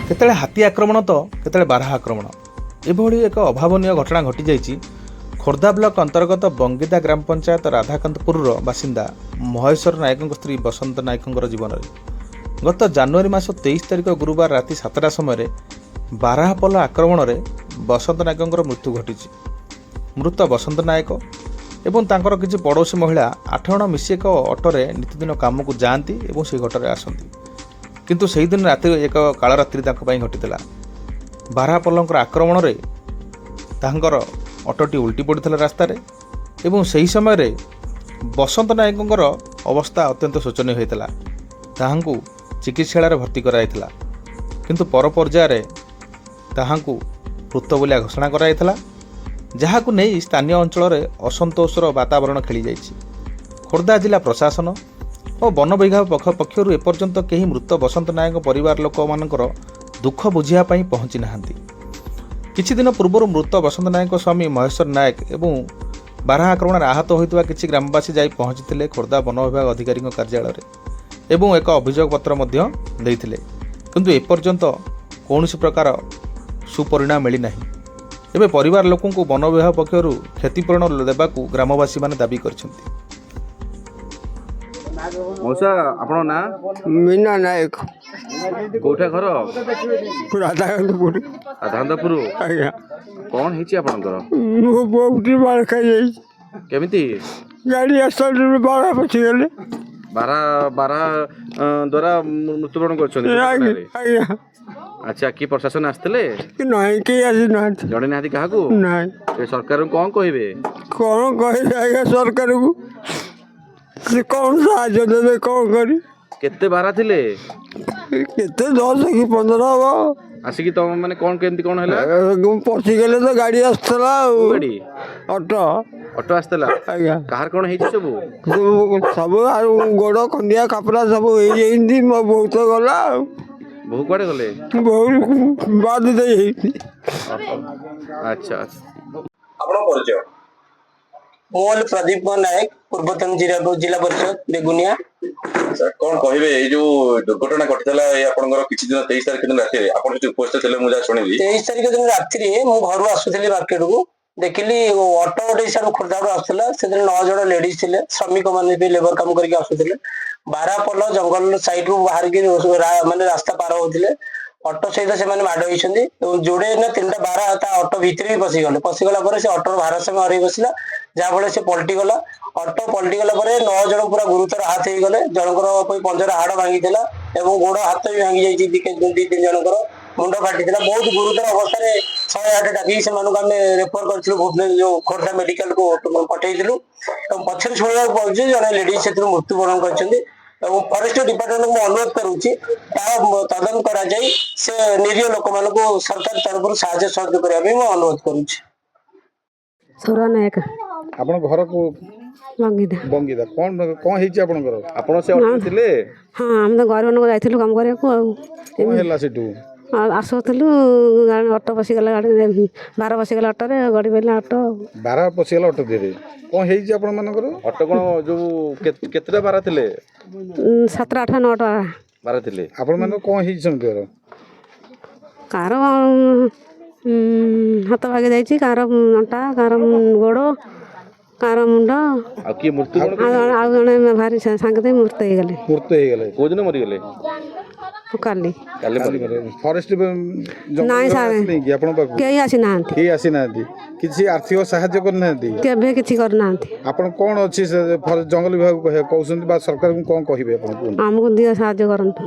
କେତେବେଳେ ହାତୀ ଆକ୍ରମଣ ତ କେତେବେଳେ ବାରହା ଆକ୍ରମଣ, ଏଭଳି ଏକ ଅଭାବନୀୟ ଘଟଣା ଘଟିଯାଇଛି ଖୋର୍ଦ୍ଧା ବ୍ଲକ ଅନ୍ତର୍ଗତ ବଙ୍ଗିଦା ଗ୍ରାମ ପଞ୍ଚାୟତ ରାଧାକାନ୍ତପୁରର ବାସିନ୍ଦା ମହେଶ୍ୱର ନାୟକଙ୍କ ସ୍ତ୍ରୀ ବସନ୍ତ ନାୟକଙ୍କର ଜୀବନରେ। ଗତ ଜାନୁଆରୀ ମାସ 23 ତାରିଖ ଗୁରୁବାର ରାତି 7ଟା ସମୟରେ ବାରାହା ପଲ ଆକ୍ରମଣରେ ବସନ୍ତ ନାୟକଙ୍କର ମୃତ୍ୟୁ ଘଟିଛି। ମୃତ ବସନ୍ତ ନାୟକ ଏବଂ ତାଙ୍କର କିଛି ପଡ଼ୋଶୀ ମହିଳା 8 ଜଣ ମିଶି ଏକ ଅଟୋରେ ନିତିଦିନ କାମକୁ ଯାଆନ୍ତି ଏବଂ ସେହି ଅଟୋରେ ଆସନ୍ତି। କିନ୍ତୁ ସେହିଦିନ ରାତିରେ ଏକ କାଳରାତ୍ରି ତାଙ୍କ ପାଇଁ ଘଟିଥିଲା। ବାରାହା ପଲଙ୍କର ଆକ୍ରମଣରେ ତାଙ୍କର ଅଟୋଟି ଓଲଟି ପଡ଼ିଥିଲା ରାସ୍ତାରେ ଏବଂ ସେହି ସମୟରେ ବସନ୍ତ ନାୟକଙ୍କର ଅବସ୍ଥା ଅତ୍ୟନ୍ତ ଶୋଚନୀୟ ହୋଇଥିଲା। ତାହାଙ୍କୁ ଚିକିତ୍ସାଳୟରେ ଭର୍ତ୍ତି କରାଯାଇଥିଲା, କିନ୍ତୁ ପର ପର୍ଯ୍ୟାୟରେ ତାହାଙ୍କୁ ମୃତ ବୋଲି ଘୋଷଣା କରାଯାଇଥିଲା, ଯାହାକୁ ନେଇ ସ୍ଥାନୀୟ ଅଞ୍ଚଳରେ ଅସନ୍ତୋଷର ବାତାବରଣ ଖେଳିଯାଇଛି। ଖୋର୍ଦ୍ଧା ଜିଲ୍ଲା ପ୍ରଶାସନ ଓ ବନ ବିଭାଗ ପକ୍ଷରୁ ଏପର୍ଯ୍ୟନ୍ତ କେହି ମୃତ ବସନ୍ତ ନାୟକଙ୍କ ପରିବାର ଲୋକମାନଙ୍କର ଦୁଃଖ ବୁଝିବା ପାଇଁ ପହଞ୍ଚି ନାହାନ୍ତି। କିଛି ଦିନ ପୂର୍ବରୁ ମୃତ ବସନ୍ତ ନାୟକଙ୍କ ସ୍ୱାମୀ ମହେଶ୍ୱର ନାୟକ ଏବଂ ବାରହା ଆକ୍ରମଣରେ ଆହତ ହୋଇଥିବା କିଛି ଗ୍ରାମବାସୀ ଯାଇ ପହଞ୍ଚିଥିଲେ ଖୋର୍ଦ୍ଧା ବନ ବିଭାଗ ଅଧିକାରୀଙ୍କ କାର୍ଯ୍ୟାଳୟରେ ଏବଂ ଏକ ଅଭିଯୋଗ ପତ୍ର ମଧ୍ୟ ଦେଇଥିଲେ। କିନ୍ତୁ ଏପର୍ଯ୍ୟନ୍ତ କୌଣସି ପ୍ରକାର ସୁପରିଣାମ ମିଳିନାହିଁ। ଏବେ ପରିବାର ଲୋକଙ୍କୁ ବନ ବିଭାଗ ପକ୍ଷରୁ କ୍ଷତିପୂରଣ ଦେବାକୁ ଗ୍ରାମବାସୀମାନେ ଦାବି କରିଛନ୍ତି। ମଉସା, ଆପଣଙ୍କ ନାଁ? ମୀନା ନାୟକ। କୋଉଠା ଘର? ରାଧାକାନ୍ତପୁର। ରାଧାକାନ୍ତପୁର? ଆଜ୍ଞା। କଣ ହେଇଛି ଆପଣଙ୍କର? ମୋ ବୋଉଟି ମାଡ଼ ଖାଇଯାଇଛି। କେମିତି? ଗାଡ଼ି ଆକ୍ସିଡେଣ୍ଟରୁ ବାରହା ପଶିଗଲେ। ବାରହା ଦ୍ୱାରା ମୃତ୍ୟୁବରଣ କରିଛନ୍ତି? ଆଜ୍ଞା, ଆଜ୍ଞା। ଆଚ୍ଛା, କି ପ୍ରଶାସନ ଆସିଥିଲେ? ନାଇଁ, କେହି ଆସିନାହାନ୍ତି। ଜଣେଇ ନାହାନ୍ତି କାହାକୁ? ନାଇଁ। ଏ ସରକାରଙ୍କୁ କଣ କହିବେ? କ'ଣ କହିବେ ଆଜ୍ଞା? ସରକାରକୁ ସେ କ'ଣ ସାହାଯ୍ୟ ଦେବେ, କ'ଣ କରି? କେତେ ବାରହା ଥିଲେ? କେତେ, 10 କି 15 ହବ। ଆସିକି ତମ ମାନେ କଣ, କେମିତି କଣ ହେଲା? ପଶିଗଲେ ତ, ଗାଡ଼ି ଆସୁଥିଲା ଆଉ। କୋଉ ଗାଡ଼ି? ଅଟୋ। ଅଟୋ ଆସିଥିଲା? ଆଜ୍ଞା। କାହାର କଣ ହେଇଛି ସବୁ? ସବୁ ଆଉ ଗୋଡ଼ ଖଣ୍ଡିଆ ଖାପରା ସବୁ ହେଇଯାଇଛି। ମୋ ବୋଉ ତ ଗଲା ଆଉ। ବୋହୂ କୁଆଡେ ଗଲେ? ବୋଉ ବାଦ ଦେଇ ହେଇଛି। ଆଚ୍ଛା। ଆପଣଙ୍କ ପରିଚୟ? ମୁଁ ହେଲି ପ୍ରଦୀପ କୁମାର ନାୟକ, ପୂର୍ବତନ ଜିଲ୍ଲା ପରିଷଦ ବେଗୁନିଆ। ସାର୍, କଣ କହିବେ, ଏଇ ଯୋଉ ଦୁର୍ଘଟଣା ଘଟିଥିଲା ଏଇ ଆପଣଙ୍କର କିଛି ଦିନ 23 ତାରିଖ ଦିନ ରାତିରେ ଆପଣ ସେଠି ଉପସ୍ଥିତ ଥିଲେ, ମୁଁ ଯାହା ଶୁଣିଲି। 23 ତାରିଖ ଦିନ ରାତିରେ ମୁଁ ଘରୁ ଆସୁଥିଲି ମାର୍କେଟକୁ, ଦେଖିଲି ଅଟୋ ଗୋଟେ ସିଆଡୁ ଖୋର୍ଦ୍ଧାରୁ ଆସୁଥିଲା। ସେଥିରେ 9 ଜଣ ଲେଡିଜ ଥିଲେ, ଶ୍ରମିକ ମାନେ ବି ଲେବର କାମ କରିକି ଆସୁଥିଲେ। ବାରାପଲ ଜଙ୍ଗଲ ସାଇଡ ରୁ ବାହାରିକି ମାନେ ରାସ୍ତା ପାର ହଉଥିଲେ। ଅଟୋ ସହିତ ସେମାନେ ମାଡ ହେଇଛନ୍ତି ଏବଂ ଯୋଡେ ନା ତିନିଟା ବାରହା ତା ଅଟୋ ଭିତରେ ବି ପଶିଗଲେ। ପଶିଗଲା ପରେ ସେ ଅଟୋର ଭାରସାମ୍ୟ ହରେଇ ବସିଲା, ଯାହା ଫଳରେ ସେ ପଲଟି ଗଲା। ଅଟୋ ପଲଟି ଗଲା ପରେ 9 ଜଣ ପୁରା ଗୁରୁତର ଆହତ ହେଇଗଲେ। ଜଣଙ୍କର ପଞ୍ଜରା ହାଡ ଭାଙ୍ଗିଥିଲା ଏବଂ ଗୋଡ ହାତ ବି ଭାଙ୍ଗି ଯାଇଛି। ଦି ତିନି ଜଣଙ୍କର ମୁଣ୍ଡ ଫାଟିଥିଲା। ବହୁତ ଗୁରୁତର ଅବସ୍ଥାରେ 108 ଡାକିକି ସେମାନଙ୍କୁ ଆମେ ରେଫର କରିଥିଲୁ, ଭୁବନେଶ୍ୱର ଯୋଉ ଖୋର୍ଦ୍ଧା ମେଡିକାଲ କୁ ପଠେଇଥିଲୁ। ଏବଂ ପଛରେ ଶୁଣିବାକୁ ପାଉଛୁ ଜଣେ ଲେଡିଜ ସେଥିରୁ ମୃତ୍ୟୁବରଣ କରିଛନ୍ତି। ଏବଂ ଫରେଷ୍ଟ ଡିପାର୍ଟମେଣ୍ଟକୁ ମୁଁ ଅନୁରୋଧ କରୁଛି, ତାର ତଦନ୍ତ କରାଯାଇ ସେ ନିରୀହ ଲୋକମାନଙ୍କୁ ସରକାର ତରଫରୁ ସାହାଯ୍ୟ ସହଯୋଗ କରିବା ପାଇଁ ମୁଁ ଅନୁରୋଧ କରୁଛି। ସୁର ନାୟକ। ଆପଣ ଘର ବଙ୍ଗିଦା। ବଙ୍ଗିଦା। କଣ କଣ ହେଇଛି ଆପଣଙ୍କର? ଆପଣ ସେ ଅଟୋରେ ଥିଲେ? ହଁ, ଆମେ ତ ଗରିବ ଲୋକ, ଯାଇଥିଲୁ କାମ କରିବାକୁ ଆଉ। କଣ ହେଲା ସେଠୁ? ଆଉ ଆସୁଥିଲୁ, ଅଟୋ ପଶିଗଲା ଗାଡ଼ି, ବାରହା ପଶିଗଲା ଅଟୋରେ, ଗଡ଼ି ପଡ଼ିଲା ଅଟୋ ଆଉ। ବାରହା ପଶିଗଲା ଅଟୋ ଦେହରେ। କଣ ହେଇଛି ଆପଣ ମାନଙ୍କର? ଅଟୋ କଣ ଯୋଉ କେତେଟା ବାରହା ଥିଲେ? 7, 8, 9ଟା। ବାରହା ଥିଲେ। ଆପଣ ମାନଙ୍କର କଣ ହେଇଛି ସେମିତିକାର? କାହାର ହାତ ଭାଙ୍ଗି ଯାଇଛି, କାହାର ଅଣ୍ଟା, କାହାର ଗୋଡ଼, କାହାର ମୁଣ୍ଡ। ଆଉ କିଏ ମୃତ୍ୟୁବରଣ? ଆଉ ଜଣେ ଭାରି ସାଙ୍ଗେ ମୃତ ହେଇଗଲେ। ମୃତ୍ୟୁ ହେଇଗଲେ? କୋଉ ଦିନ ମରିଗଲେ? କାଲି। କାଲି ମରିଗଲେ। ଫରେଷ୍ଟ ନାଇଁ ସାର୍। କି ଆପଣଙ୍କ ପାଖକୁ କେହି ଆସିନାହାନ୍ତି। କେହି ଆସିନାହାନ୍ତି? କିଛି ଆର୍ଥିକ ସାହାଯ୍ୟ କରିନାହାନ୍ତି? କେବେ କିଛି କରିନାହାନ୍ତି। ଆପଣ କଣ ଅଛି ସେ ଜଙ୍ଗଲ ବିଭାଗକୁ କହୁଛନ୍ତି ବା ସରକାରଙ୍କୁ କଣ କହିବେ ଆପଣ କୁହନ୍ତୁ? ଆମକୁ ଦିଅ, ସାହାଯ୍ୟ କରନ୍ତୁ।